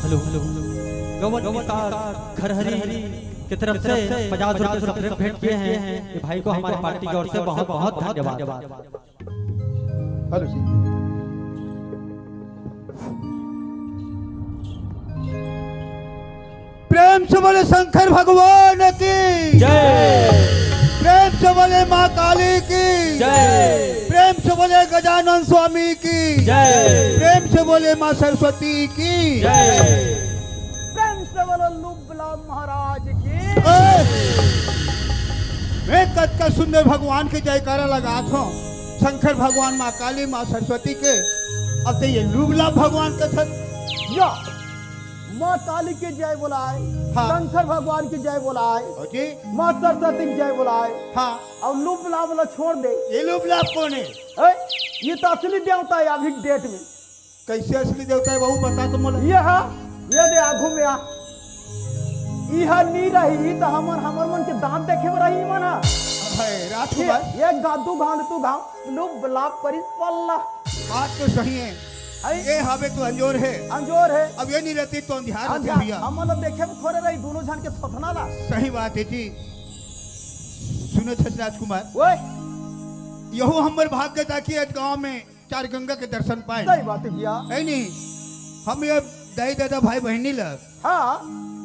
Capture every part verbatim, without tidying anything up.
Hello, hello. गवन निषाद खरहरी के तरफ से पचास रुपए से प्रेम भेंट किए हैं। ये भाई को हमारे पार्टी की ओर से बहुत बहुत धन्यवाद। हेलो जी। प्रेम से बोले शंकर भगवान की। जय। प्रेम से बोले माँ काली की। जय। प्रेम से बोले गजानन स्वामी की। जय। प्रेम से बोले माँ सरस्वती की। जय। प्रेम से बोलो लुबला महाराज की। ए, मैं कतका सुंदर भगवान के जयकारा लगात हूँ, शंकर भगवान, माँ काली, माँ सरस्वती के। अब तो ये लुबला भगवान के थन। या। माँ काली के जय बोलाय, हाँ। शंकर भगवान के जय बोलाय, हाँ जी। माँ सरस्वती के जय बोलाय, हाँ। अउ लुप लाप ला छोड़ दे। ये लुप लाप कोन हे? ए, ये तो असली देवता हे अभी के डेट में। कइसे असली देवता हे बहू, बता तो मोला। ये हा, ये दे आगू में आ। इहा नी रही त हमर, हमर मन के दांत देखे बर रही मन हा। हे राजकुमार। ये, ये गादू घांद तू घाव, लुप लाप परिस पल्ला। बात तो सही हे। हे? ये हवे तो अंजोर हे। अंजोर हे। अब ये नी रहती तो अंधियार रहती अंधियार। भैया। हमन ला देखे में थोरे रही, दोनों झन के थोथना ला। सही बात हे जी। सुनत हस राजकुमार। ओए। यहू हमर भाग्य था कि आज गांव में चार गंगा के दर्शन पाए। सही बात हे भैया। हे नी? हम ये दाई ददा भाई बहिनी ला हाँ।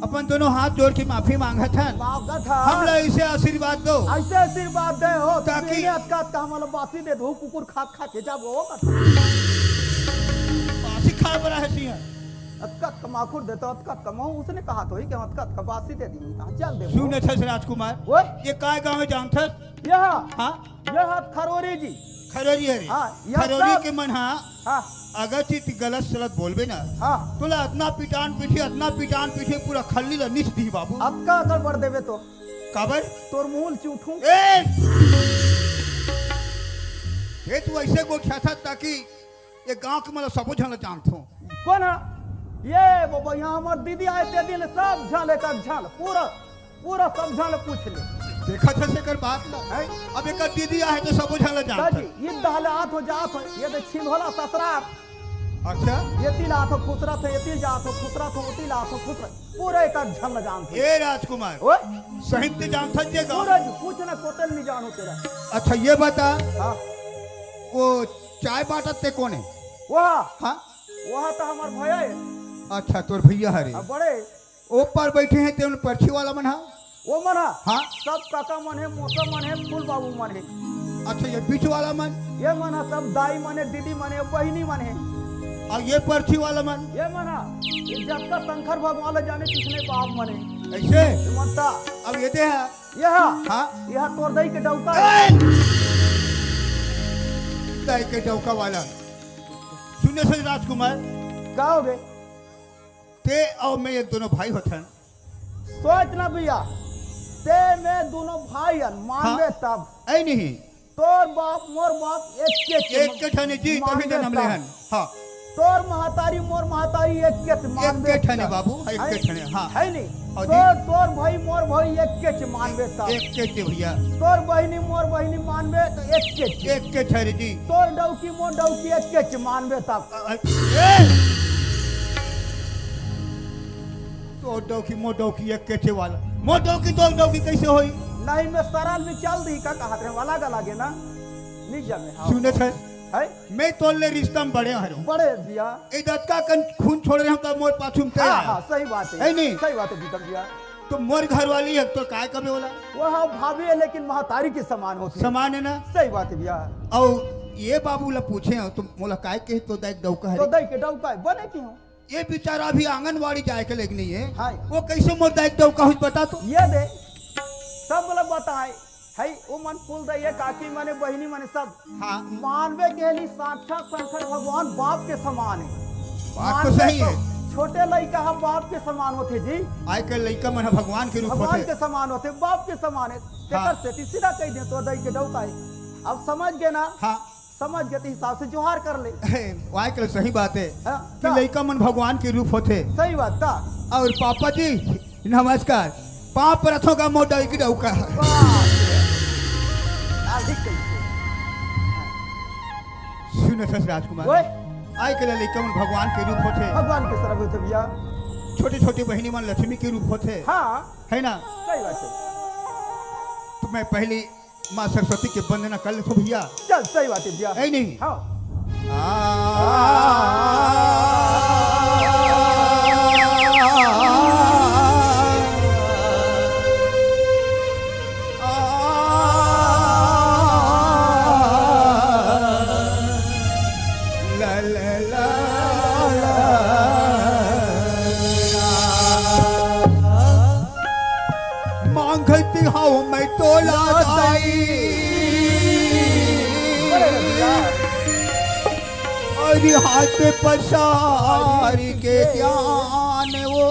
अपन दोनों हाथ जोड़ के माफी मांगत हन। मांगत हन। हमला अइसे आशीर्वाद दो। अइसे आशीर्वाद दे हो, ताकि तू अतका, अतका हमला बासी दे दो, कुकुर खात, खात के जाबो। बासी खाए बर हे सिया। अतका, अतका माखुर देतो, अतका, अतका महूं उसने कहा तो ही कि अतका, अतका बासी दे दी, हाँ, चल दे। सुनत हस राजकुमार, ओए। ये काय गांव हे जानत हस? यह। हाँ? यह खरोरी जी। खरोरी हरे। हाँ, यह खरोरी सब के मन हा, हाँ। अगर चीज गलत सलत बोलबे ना, हाँ। तोला अतना पिटान पीठी, अतना पिटान पीठी, पूरा खल्ली ला नीच दी बाबू। अतका अकड़ बड़ देबे तो। काबर? तोर मुंह ल चूठू। ए! ये तू अइसे गोठियाथस ताकि ये गांव के मन ला सबो झन ला जानथों। कोन हा? ये बाबा, यहाँ हमर दीदी आए ते दिन सब झन, एक झन, पूरा, पूरा सब झन ला पूछ ले। देखत हस एकर बात ला। हैं? अब एकर दीदी आहे तो सबो झन ला जानत दादी, हे। ये दहले आत हो, जात हो, ये दे छिंदोला ससुरार। अच्छा। ये तिल आत हो, खुसरत हो, ये तिल जात हो, खुसरत हो, वो तिल आत हो, खुसरत। पूरा एक झन ला जानत हे। ए राजकुमार, ओए? सही ते जानत हस जे गाँव? पूरा जी, कुछ ना कोतल नहीं जानो तेरा। अच्छा, ये बता, हाँ। वो चाय बांटत ते कोन हे? वह? हाँ? वह तो हमर भैया हे। अच्छा, तोर भैया हरे। अब बड़े। ओ पार बैठे हे तेन परछी वाला मन हा? वो मन हा? हाँ। सब काका मन हे, मोसा मन हे, फूल बाबू मन हे। अच्छा, ये बीच वाला मन? ये मन हा सब दाई मन हे, दीदी मन हे, बहिनी मन हे। अउ ये परछी वाला मन? ये मन हा, ये जतका शंकर भगवान ला जाने किसने बाप मन हे। अइसे? ये मन ता। अब ये दे हा? ये हा? हाँ। ये हा तोर दाई के डौका हे। ए! दाई के डौका वाला। सुने से राजकुमार। का होगे? ते अउ मैं एक दोनों भाई होथन। सोच ना भैया, ते मैं दोनों भाई हन, मानबे हाँ। तब। ऐ नहीं। तोर बाप, मोर बाप, एक के चे एक के ठने जी, तभी मानबे जन्म तब। लेहन। हाँ। तोर महतारी, मोर महतारी, एक के चे मानबे एक के ठने तब। बाबू, एक है? के ठने, हाँ। है नहीं? और तोर, जी? तोर भाई, मोर भाई, एक के चे मानबे तब। एक के चे भैया। तोर बहिनी, मोर बहिनी मानबे तो एक के चे। एक के ठने जी। तोर डौकी, मोर डौकी, एक के चे मानबे तब। अ-, ए! तोर डौकी, मोर डौकी, एक के चे वाला। मोर डौकी, तोर डौकी कैसे होई? नहीं, मैं सरल में चल दी, का कहत रहे, वाला गला गे ना। निक जमे, हाँ। सुने थे? है? मैं तोर ले रिश्ता में बड़े हरों। बड़े भैया। ए दतका कन खून छोड़ रहे हम, तब मोर पाछू में ते हाँ, आया। हाँ, सही बात है। है नहीं? सही बात है, दीपक भैया। तो मोर घर वाली है, तो काय कमे वाला? वो हाँ, भाभी है, लेकिन महतारी के समान होती है। समान है ना? सही बात है भैया। और ये बाबू ला पूछे हो, तो मोला काय कहे, तो दाई डौका है तो रे? दाई के डौका है, बने की हो? ये बेचारा अभी आंगनबाड़ी जाए के लायक नहीं है। हाँ। वो कैसे मोर दाई डौका हुई, बता तो। ये दे, सब लोग बताए, है, वो मन कुल दाई, ये काकी मने, बहिनी मने, सब। हाँ। मानबे के लिए साक्षात शंकर भगवान बाप के समान है। बात तो मानबे सही तो है। छोटे लइका ह बाप के समान होथे जी। आजकल लइका मन ह भगवान के रूप भगवान होथे। के समान होथे, बाप के समान है। हाँ। तेकर सेती सीधा कह दे, तो दाई के डौका है। अब समझ गए ना? हाँ। समझ गए तो हिसाब से जोहार कर ले। हे, वाह, के सही बात है हाँ, कि ता। लइका मन भगवान के रूप होथे। सही बात ता। और पापा जी, नमस्कार। पाँव परत हों गा मोर डौकी डौका। वाह। हाँ, ठीक कही। सुन सस राजकुमार। ओए। आजकल लइका मन भगवान के रूप होथे। भगवान के सरग होथे भैया। छोटे-छोटे बहिनी मन लक्ष्मी के रूप होथे। हाँ। है ना? सही बात है। तो मैं पहली माँ सरस्वती के वंदना कर लेथों भैया। चल, सही बात है भैया। है नहीं? हाँ। मांगती हूँ मैं तोला दाई। हरि हाथ पसार के ज्ञान वो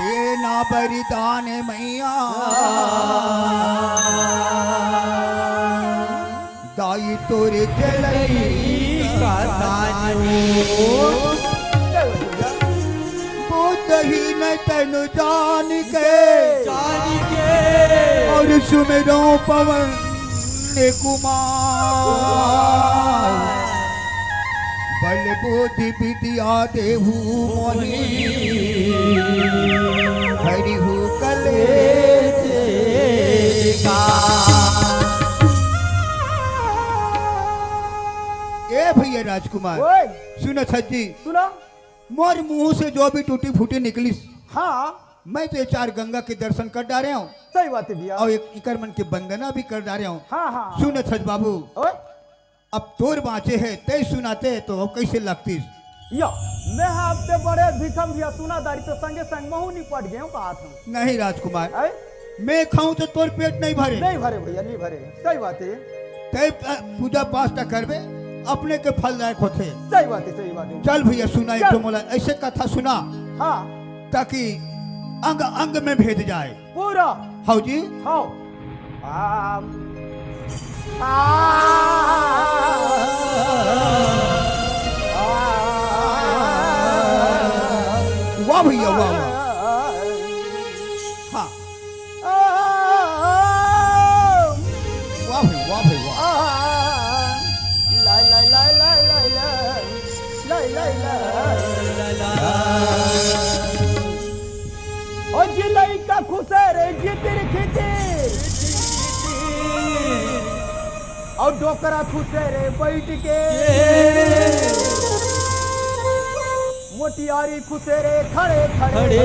देना वरदान मैया। दाई तोरे चलई का दान वो। बुद्धहीन तनु जान के, जान के। और सुमिरो पवन कुमार। बल बुद्धि विद्या देहु मोहि, हरिहु कलेज का। ए भैया राजकुमार, ओए। सुन छज्जी, सुना। मोर मुंह से जो भी टूटी फूटी निकलिस, हाँ। मैं तो ये चार गंगा के दर्शन कर डारे हूँ। सही बात है भैया। और एक इकर मन के वंदना भी कर डारे हूँ। हाँ, हाँ। सुन छज बाबू, ओए। अब तोर बाँचे है, तय सुनाते तो अब कैसे लगतीस? यो, मैं हा आपसे बड़े भिखम भैया सुना डारी तो संगे संग महू निपट गए हूँ कहा था। नहीं राजकुमार, आए? मैं खाऊं तो तोर पेट नहीं भरे। नहीं भरे भैया, नहीं भरे। सही बात है। तय, अ, पूजा पाठ त करबे, अपने के फलदायक होथे। सही बात है, सही बात है। चल भैया, सुना एक चल। ठो मोला ऐसे कथा सुना, हाँ। ताकि अंग अंग में भेद जाए। पूरा। हौ जी। हौ। आम। आ। वाह भैया, वाह, वाह। हाँ। वाह भाई, वाह भाई, वाह। ला, ला, ला। ओ जी लइका खुश रे, जितिर खितिर। और डोकरा खुश रे, बैठ के। मोटियारी खुश रे, खड़े खड़े। खड़े।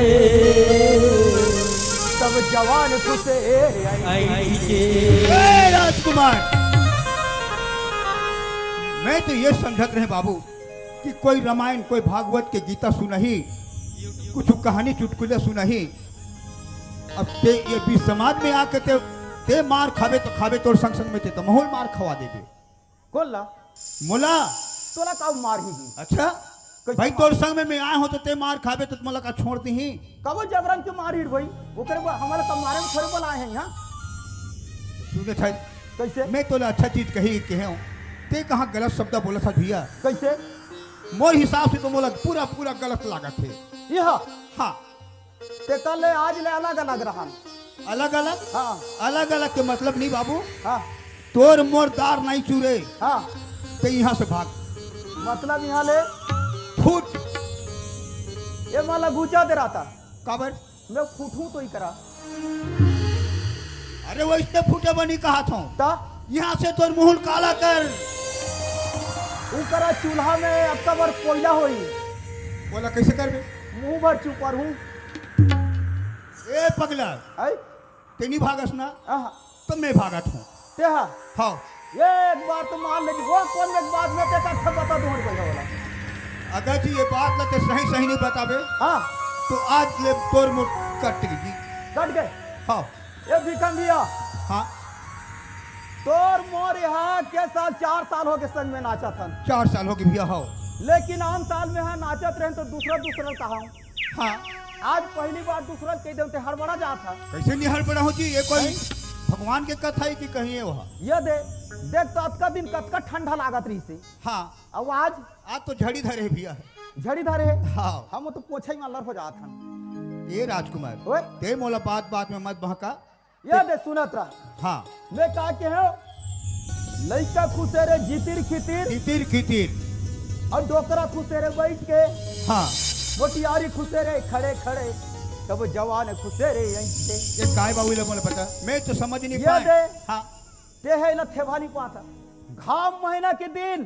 सब जवान खुश रे, आई आई के। ए राजकुमार, मैं तो ये समझत रहे बाबू कि कोई रामायण, कोई भागवत के गीता सुनही, कुछ कहानी चुटकुले सुनही। अब ते ये बीच समाज में आके ते, ते मार खाबे तो खाबे, तोर संग संग में ते तो महूल मार खवा देबे। कौन ला? मोला। तोला का मार ही जी? अच्छा। कैसे भाई, मार? तोर संग में मैं आए हो तो ते मार खाबे तो मोला का छोड़ दी ही? कबो जबरन के मार ही भाई? ओकरे बा-, हमारा का मारे में थोड़े बोला है यहाँ। सुने थे। कैसे? मैं तोला अच्छा चीज कही कहे हूँ। ते कहाँ गलत शब्द बोला था भैया? कैसे? मोर हिसाब से तो मोला पूरा, पूरा गलत लागत है। यह? हाँ। तेकर ले आज ले अलग-अलग रहन। अलग-अलग? हाँ। अलग-अलग के मतलब नहीं बाबू। हाँ। तोर मोर दार नहीं चूरे। हाँ। ते यहाँ से भाग। मतलब यहाँ ले? फूट। ये माला गुजा दे रहा था। काबर? मैं फूटूं तो ही करा। अरे वो इसने फूटे बनी कहा था। ता? यहाँ से तोर मुंह काला कर। ऊ करा चूल्हा में अतका बार कोयला होई। बोला कैसे करबे? मुंह भर चुपर हूँ। ए पगला, आई? ते नहीं भागस ना, आहा। तो मैं भागत हूँ। ते हा? हाँ। ये एक बार तो मार ले, वो कौन एक बात में ते कथा बता दूँ भैया वाला। अगर जी ये बात ला ते सही सही नहीं बताबे, हाँ। तो आज ले तोर मुंह कट गई। कट गए? हाँ। ये भिखम भैया। हाँ। तोर मोर यहाँ के साल चार साल हो गए संग में नाचा था। चार साल हो गए भैया, हाँ। लेकिन आन साल में हाँ नाचत रहे तो दूसरा दूसरा कहा। हाँ। आज पहली बार दूसरा कह देते हड़बड़ा जा था। कैसे नहीं हड़बड़ा हो जी? ये कोई नहीं। भगवान के कथा है कि कहीं है वहाँ? ये दे, देख तो अतका दिन कतका ठंडा लागत रही से। हाँ। अब आज? आज तो झड़ी धरे है भैया। झड़ी धरे है? हाँ। हम तो पोछा ही मालर हो जात हन। ये राजकुमार, ओए। ते मोला बात बात में मत बहका। ये दे सुनत रहा। हाँ। मैं का के हूँ, लइका खुशे रे जितिर खितिर। जितिर खितिर। और डोकरा खुशे रे बैठ के। हाँ। मोटियारी खुशे रे खड़े खड़े। तब जवान खुशे रे यहीं से। ये काय बाबू ले बोले पता, मैं तो समझ नहीं ये पाए। दे। हाँ। ते है ना थेवा नहीं पाता। घाम महीना के दिन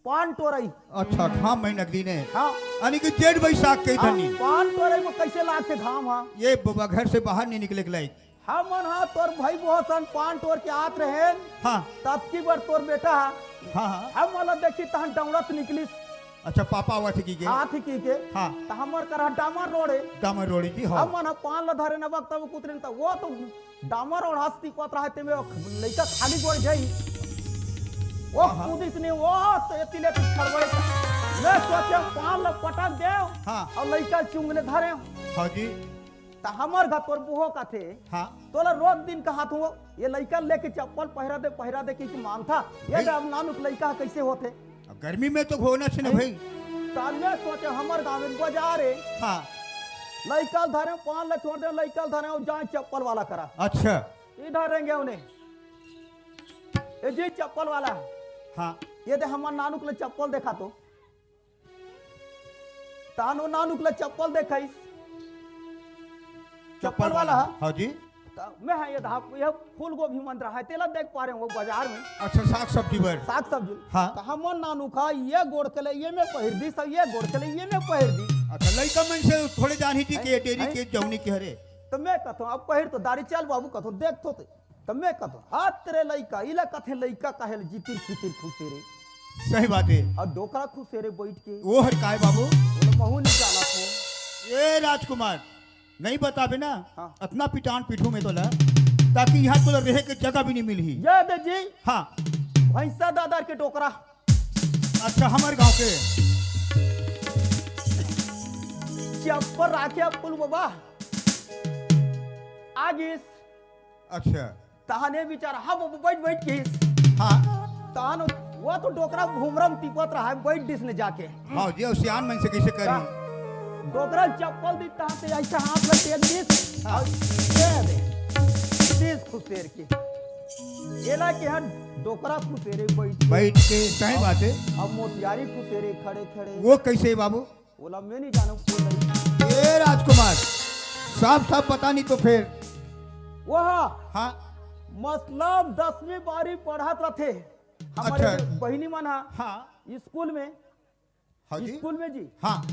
पान टोरई। अच्छा, घाम महीना के दिन है। हाँ। यानी कि जेठ बैसाख के हाँ, धनी। पान टोरई में कैसे लागते घाम, हाँ? ये बबा घर से बाहर नहीं निकले के लायक। हम मन हा तोर भाई मोहसन पान टोर के आत रहे। हाँ। तब की बार तोर बेटा हा। हाँ, हाँ। हम वाला देखी तहन डौड़त निकलिस। अच्छा, पापा आवा थे की के? हाँ, थी की के। हाँ। त हमर करा डामर रोड़े। डामर रोड़े जी, हाँ। हम मन हा पान ला धरे न वक्त तब कुतरे न त वो तो डामर और हस्ती पत रहा ते में लइका खाली गोड़ जाई। वो हाँ। कूदिस नहीं, वो तो एती ले तो छड़वाई। मैं सोचे पान ल पटक देव हाँ। अउ लइका चुंगने धरे। हाँ जी। त हमर घर तोर बुढ़ो कथे, हाँ। तोला रोज दिन कहत हूँ, ये लइका लेके चप्पल पहिरा दे, पहिरा दे कि मानथा। ये भाई। अब नानुक लइका ह कइसे होथे? अब गर्मी में तो होना से ना भाई। त मैं सोचे हमर गाँव में बाजार हे। हाँ। लइका ल धरे, पान ल छोड़ दे, लइका ल धरे अउ जाए चप्पल वाला करा। अच्छा। इधर रहेंगे उन्हें। ए जी चप्पल वाला। हाँ। ये दे हमर नानुक ल चप्पल देखा तो। तानो नानुक ल चप्पल देखाइस। चप्पल वाला। हाँ जी। त मैं हा ये धाप, ये फूल गोभी मन रहा है, तेला देख पा रहे हो बाजार में। अच्छा, साग सब्जी बर। साग सब्जी। हाँ। त हमर नानुक हा ये गोड़ के ले ये में पहिर दी, सब ये गोड़ के ले ये में पहिर दी। अच्छा, लइका मन से थोड़े जानी थी हैं? के डेरी हैं? के जौनी के हरे। त मैं कथो, अब पहिर तो दारी चल बाबू कथो, देख तो ते। त मैं कथो, हाथ तेरे लइका, इला कथे लइका कहे ले जितिर फितिर खुसेरे। सही बात है। अउ डोकरा खुसेरे बइठ के। वो हर काय बाबू? बोले, महू नहीं जाना तो। ए राजकुमार, नहीं बताबे ना, हाँ। अतना पिटान पीठू में तोला, ताकि यहाँ तोला रहे के जगह भी नहीं मिलही। ये दे जी। हाँ। भैंसा दादर के डोकरा। अच्छा, हमर गाँव के। चप्पल राखे अब कुल बाबा। आगिस। अच्छा। तहने बिचारा, हाँ बाबू, बइठ, बइठ के। हाँ। तहन वो तो डोकरा भूमरम टिपत रहा है, बइठ दिस ने जाके। हाँ जी, अउ सियान मन से कइसे करी? हाँ। डोकरा चप्पल दी, तहन से अइसे हाथ में टेक दिस, हाँ। अउ दे दे। दिस खुसेर के। एला के हन डोकरा खुसेरे बइठ के। बइठ के, सही बात है। अब मोतियारी खुसेरे खड़े खड़े। वो कइसे बाबू? ओला मैं नहीं जानव, कोई नहीं। ए राजकुमार, साफ साफ बता नहीं तो फिर। वो हाँ। हाँ। मतलब दसवीं बारहवीं पढ़त रथे। हमर अच्छा। बहिनी मन हा हाँ। स्कूल में। हाँ जी। स्कूल में जी। हाँ।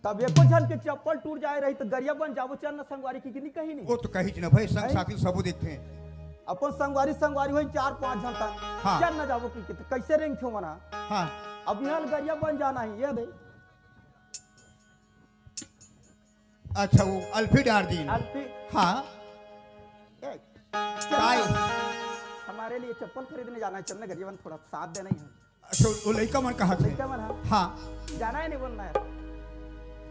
तब एको झन के चप्पल टूट जाए रही तो गरिया बन जाबो, चल न संगवारी की, की नहीं कही नहीं। वो तो कही ना भाई, संग हैं? साथी सबो देखते हैं। अपन संगवारी, संगवारी होई चार पांच झन तक। हाँ। चल न जाबो की, की तो कइसे रेंगथे मना। हाँ। अब यहाँ गरिया बन जाना ही, ये दे। अच्छा, वो अल्फी डार दीन। अल्फी। हाँ। ए, काय? हमरे लिए चप्पल खरीदने जाना है, चल ना गरिया बन, थोड़ा साथ देना ही है। अच्छा, वो लइका मन कहा थे? लइका मन, हाँ। हाँ। जाना है नहीं बोलना है।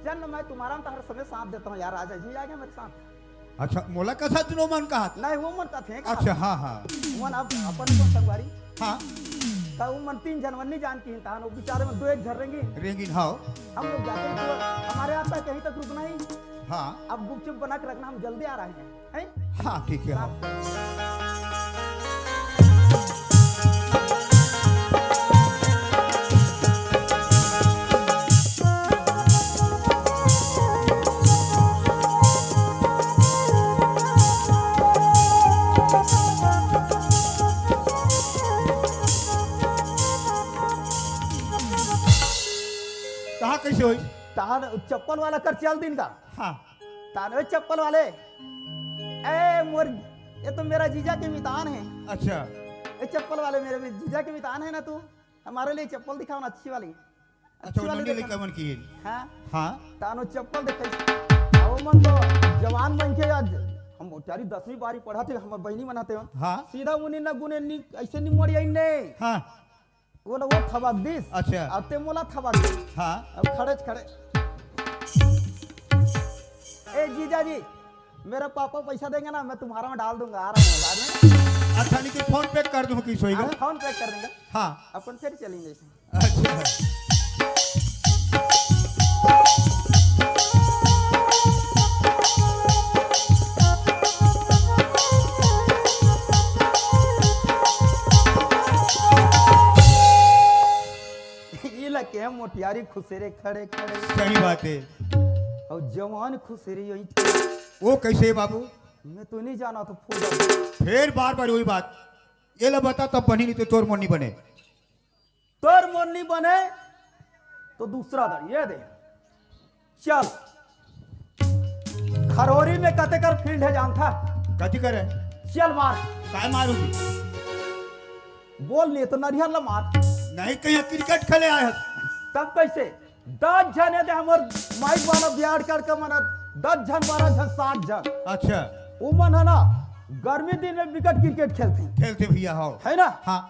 चल ना, मैं तुम्हारा तो हर समय साथ देता हूँ यार, राजा जी आ गया मेरे साथ। अच्छा, मोला कथा दुनो मन कहा थे? नहीं, वो मन कथे, कहा अच्छा, थे। हाँ, हाँ। मन अब अपन को संगवारी। हाँ। त वो मन तीन झन मन नहीं जान की, तहन वो बेचारे मन दो एक झन रेंगी। रेंगिन, हाँ। हम लोग जाते हैं तो हमारे यहाँ तक कहीं तक रुकना ही। हाँ। अब गुपचुप बना के रखना, हम जल्दी आ रहे हैं, हैं? हाँ, ठीक है, हाँ। कहाँ कैसे होई? तहान चप्पल वाला कर चल दिन का। हाँ। तान, "ए चप्पल वाले, ए मोर, ये तो मेरा जीजा के मितान है।" अच्छा। "ए चप्पल वाले, मेरे भी जीजा के मितान है ना तू, हमारे लिए चप्पल दिखाओ ना अच्छी वाली।" अच्छा, अच्छी वाली उन्होंने दिखा। लेकर मन की। हाँ। हाँ। तानो चप्पल दिखाई। अब मन तो जवान मन के आज हम मोटियारी दसवीं बारी पढ़ा थे, हमर बहिनी मनाते हो। हाँ। सीधा मुनि न गुने नी, ऐसे नी मोड़ी आई ने। हाँ। वो ना वो थबक दिस। अच्छा। अब ते मोला थबक दिस। हाँ। अब खड़े खड़े। "ए जीजा जी, मेरा पापा पैसा देंगे ना, मैं तुम्हारा में डाल दूंगा, आ रहा हूँ बाद में।" अच्छा, नहीं तो फोन पे कर दूँ कि सोएगा? हाँ, फोन पे कर देंगे। हाँ। अपन फिर चलेंगे। अच्छा। ये लगे हैं मोटियारी खुसेरे खड़े खड़े। सही बात है। और जवान खुसेरे यही। वो कैसे है बाबू? मैं तो नहीं जाना तो फोन। फिर बार बार वही बात। ये ला बता तब बनी, नहीं तो तोर मोर नहीं बने। तोर मोर नहीं बने तो दूसरा दर ये दे। चल, खरोरी में कते कर फील्ड है जानथा? कथी करे? चल मार। काय मारूंगी? बोल नहीं तो नरिहर ला मार। नहीं, कहीं क्रिकेट खेले आए हस। तब कैसे? दस झन ये दे हमर माइक वाला बियाड करके मना दस झन, बारह झन, सात झन। अच्छा। वो मन है ना, गर्मी दिन में विकेट क्रिकेट खेलते। खेलते भैया, हाँ। है ना? हाँ।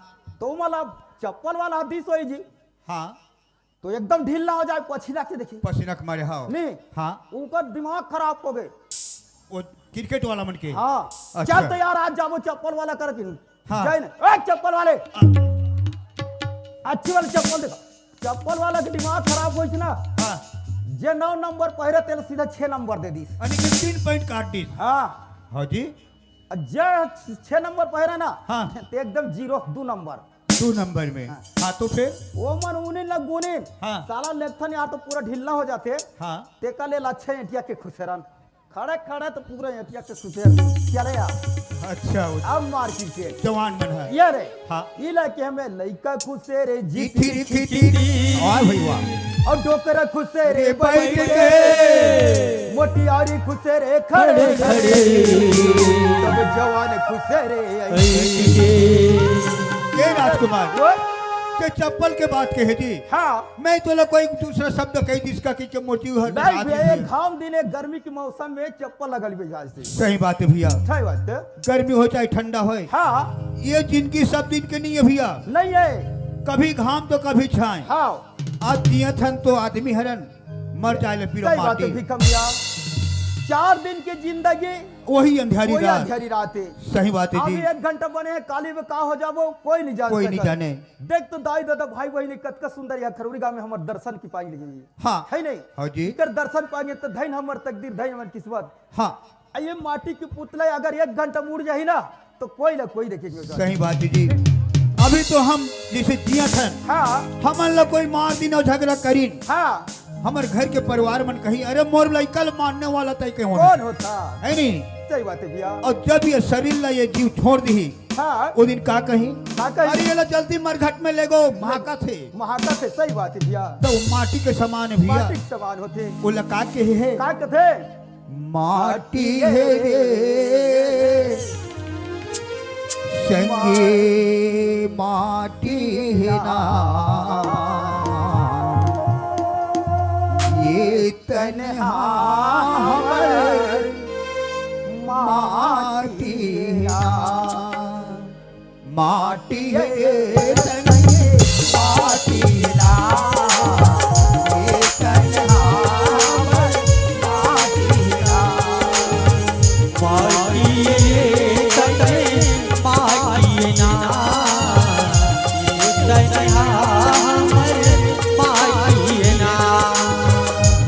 तो मतलब चप्पल वाला ह दिस होही जी। हाँ। तो एकदम ढीला हो जाए, पसीना के देखी। पसीना के मारे, हाँ। नहीं। हाँ। उनका दिमाग खराब हो गए। वो क्रिकेट वाला मन के। हाँ। अच्छा। चल तो यार, आज जाबो चप्पल वाला करके। हाँ। जाए ना, ए, चप्पल वाले। अच्छी वाली चप्पल देखा। चप्पल वाला के दिमाग खराब होइस ना। हाँ। जे नौ नंबर पहिरे, तेला सीधा छह नंबर दे दिस। यानी कि तीन पॉइंट काट दिस। हाँ। हाँ जी। जे छह नंबर पहिरे ना, हाँ। ते एकदम जीरो, दो नंबर। दो नंबर में। हाँ। हाँ, तो फिर? वो मन उनिन ला गुनिन। हाँ। साला लेथन यार तो पूरा ढीला हो जाथे। हाँ। तेकर ले अच्छा एंटिया के खुसेरन। खड़े खड़े तो पूरा एंटिया के खुसेर चले यार। अच्छा, वो अब मार क्रिकेट। जवान मन है। ये रे। हाँ। इलाके में लइका खुसेरे जी। इथिरी खिथिरी। वाह भाई वाह। और डोकरा खुसेरे रे बैठ बैठ के। के। मोटियारी खुसेरे खड़े खड़े। सब जवान खुसेरे ऐठ के। ये राजकुमार, वो? ते चप्पल के बात कहे जी। हाँ। मैं तोला कोई दूसरा शब्द कही दिस का कि के मोती हर नहीं आदमी भैया, ये है। घाम दिन है, गर्मी के मौसम में चप्पल लगल बे जाए से। सही बात है भैया। सही बात है। गर्मी हो चाहे ठंडा होए। हाँ। ये जिंदगी सब दिन के नहीं है भैया। नहीं है। कभी घाम तो कभी छाए। हाँ। आज जियत हन तो आदमी हरन, मर जाए ले पीरो सही बात है माटी। भिखम भैया। चार दिन की जिंदगी वही अंधेरी वही रात। अंधेरी रात है। सही बात है अब जी। एक घंटा बने हैं, काली में का हो जाबो, कोई नहीं जान कोई नहीं सकता। जाने। देख तो दाई दादा भाई बहिनी कतका सुंदर या खरौरी गांव में हमर दर्शन की पाई लगी। हाँ। है नहीं? हाँ जी। इकर दर्शन पाएंगे तो धन हमर तकदीर, धन हमर किस्मत। हाँ। आ ये माटी के पुतला अगर एक घंटा मुड़ जाही ना तो कोई ना कोई देखे के सही बात है जी। अभी तो हम जैसे जियत हन, हाँ। हमन ला कोई मार दिन और झगड़ा करिन। हाँ। हमर घर के परिवार मन कही, "अरे मोर लइका ल मारने वाला तय के होना।" कौन होता? है नहीं? सही बात है भैया। और जब ये शरीर ला ये जीव छोड़ दिही, हाँ। वो दिन का कही? का कही? "अरे ये ला जल्दी मरघट में ले गो, महाका थे।" महाका थे, सही बात है भैया। तो वो माटी के समान है भैया। माटी के समान होते। वो ला का कहे है? का कथे? माटी है रे संगी, माटी है ना, ये तन हा हमर माटी ना। माटी है तन, माटी ना, ये तन हा हमर माटी ना। माटी ये तन, माटी ना, ये तन हा हमर माटी ना।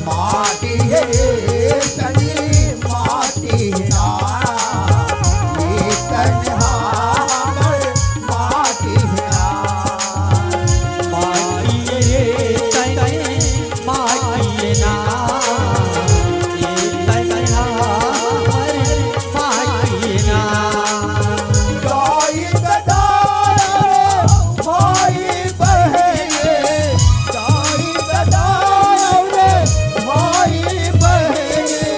माटी ये तन, माटी ना, ये तन हा हमर माटी ना। माटी ये तन, माटी ना, ये तन हा हमर माटी ना। दाई ददा रे, भाई बहन रे, दाई ददा रे, भाई बहन रे,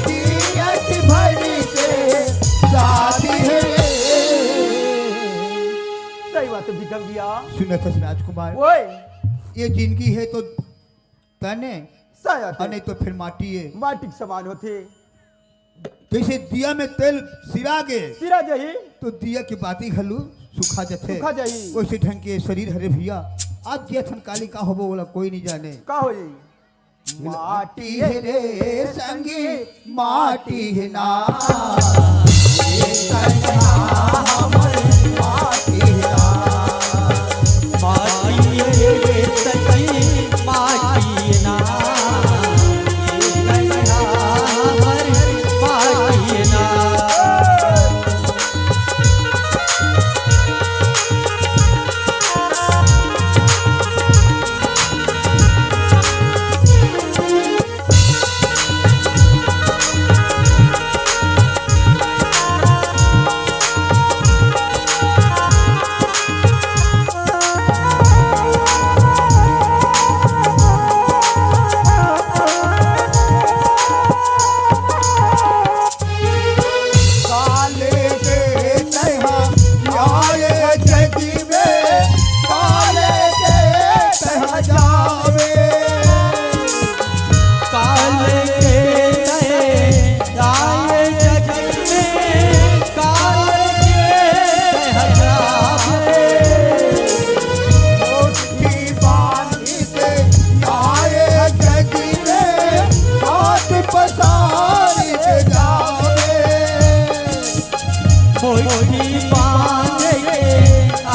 जियत भर के साथी है। सही बात है भिखम भैया। सुनत हस राजकुमार, ओए। ये जिंदगी है तो तने, सही बात है। अने तो फिर माटी है। माटी के समान होते। जैसे दिया में तेल सिरा गे, सिरा जही। तो दिया के बाती घलू सुखा जथे। सुखा जही। वैसे ढंग के शरीर हरे भैया, आज जे थन काली का होबो, ओला कोई नहीं जाने। का होई? माटी है रे संगी, माटी है ना, ये तन हा हमर माटी ना। माटी ये तन माटी ना, ये तन हा हमर माटी ना। मुट्ठी बांध के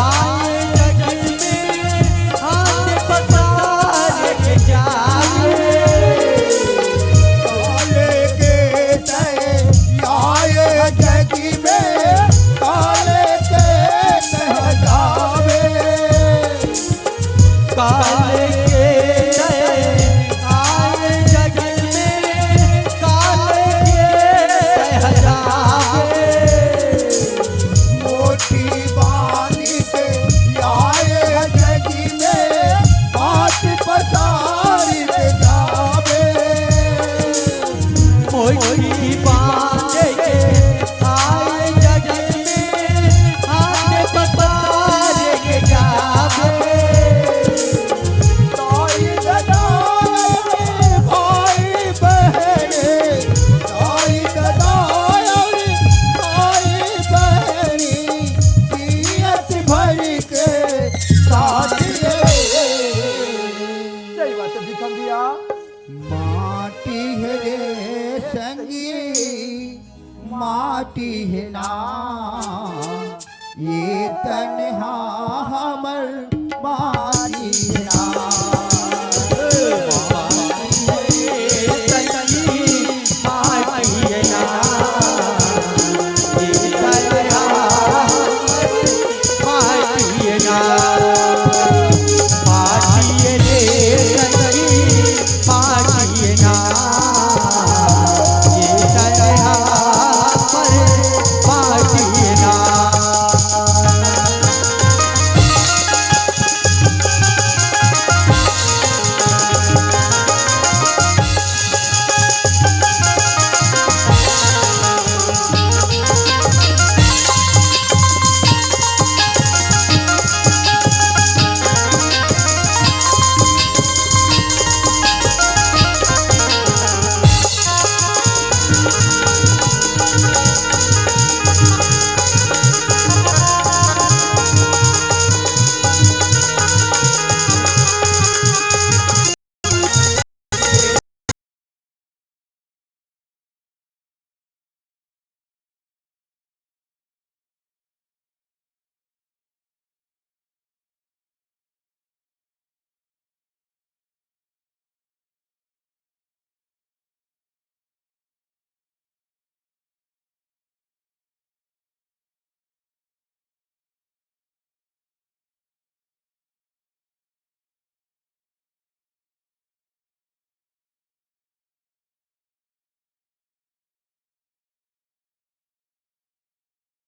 आए जग में, हाथ पसार के जावे। काल के तय आए जग में, काल के तय जावे। काल के तय आए जग में, काल के तय जावे। मुट्ठी बांध के आए जग में, हाथ पसार के जावे। मुट्ठी बांध के आए जग में, हाथ पसार के जावे। ताई ददा, भाई बहन, ताई ददा, भाई बहन, जियत भर के साथ ये। सही बात है, दिखम दिया। माटी है रे संगी, माटी है ना, ये तन हा हमर